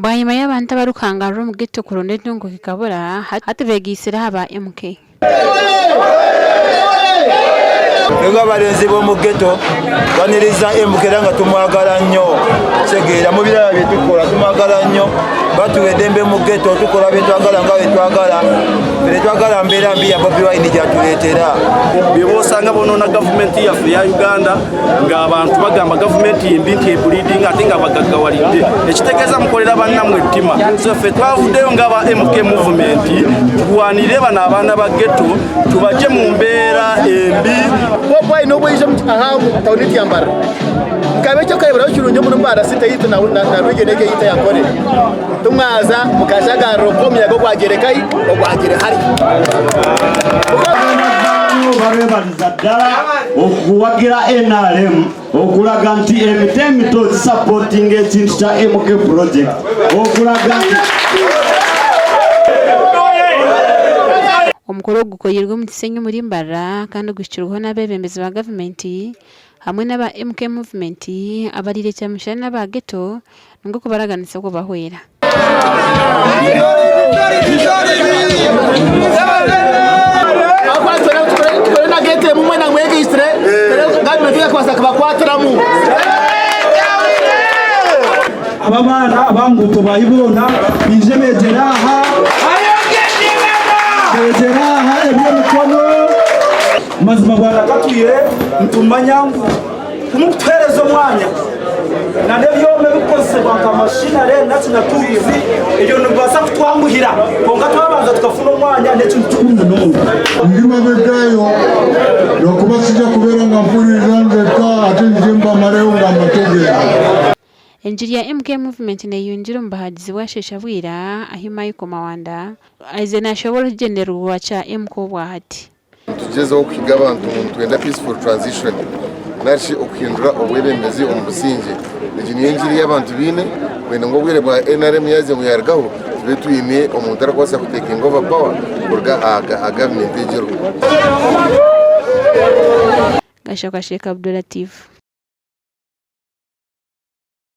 Bwanyima y'abantu abarikuhangarira omu ghetto kuronda entunguka ekabura, hati begaitsire aha ba MK. Twebwe abarenzi b'omu ghetto twaniriza MK era nga tumwagala nnyo kitegeera mu birala bye tukola tumwagala nnyo batuwa eddembe mu ghetto tukola bye twagala nga bwe twagala ffe tetwagala mbeera mbi ya Bobi Wine gyatuleetera. Beba osanga bonoona gavumenti yaffe eya Uganda ng'abantu bagamba gavumenti mbi nti ebuliidinga ate nga bagaggawalidde, ekitegeeza mukolera bannammwe ettima. So ffe twavuddeyo ng'aba MK movement tulwanirire bano abaana ba ghetto tubagye mu mbeera embi. Bobi Wine obu yaija aha tawuni ya Mbarara mukaba eky'okureeberaho kirungi omuri Mbarara city yaitu na region egi eyaitu eya Ankole. Tumwaza mukashagarira oku omuyaga ogwagyire nkahi ogwagyire hari. Babeebaliza ddala okuwagira NRM okulaga nti emiti emito gisapootinga ekintu kya MK project okulaga nti Omukoro ogu gukoreirwe omu Kisenyi omuri Mbarara kandi guhikirweho n'abeebembezi ba gavumenti hamwe n'aba MK Movement abariire kyamushana n'aba ghetto nikwo kubaraganisa okubahwera. Tukore na ghetto emwe mwena mwegaitsire gavumenti ekabaasa kubakwatiramu. Aba abaana abanguuto baahi boona baije beegyere aha beegyere aha eby'emikono. Mazima bwana katwire nitumanya ngu kumukutuheereza omwanya na n'ebyoma ebikukozesebwa nka machinery na tools ebyo nibibaasa kutwanguhira kwonka twabanza tukafuna omwanya n'ekintu kikuru munonga. Ndi mabegayo lwakuba sijja kubeera nga mpuliriza nzekka ate nze mbamaleyo nga mbategeeza. Engiri ya MK Movement neyeyongyera omu bahagizi bwasheesha bwira ahi Michael Mawanda aize nashoboora ekigyendererwa kya MK obwahati. Nitugyezaho kuhiga abantu ngu nitwenda peaceful transition narishi okuhindura obwebembezi omu busingye. Egi niyo engiri ei abantu baine kwenda ngu obwire bwa NRM yaaza ngu yaarugaho tube twine omuntu arikubaasa kutekinga over power kuruga aha gavumenti egi eriho. Gashakwa Sheikh Abdulatif.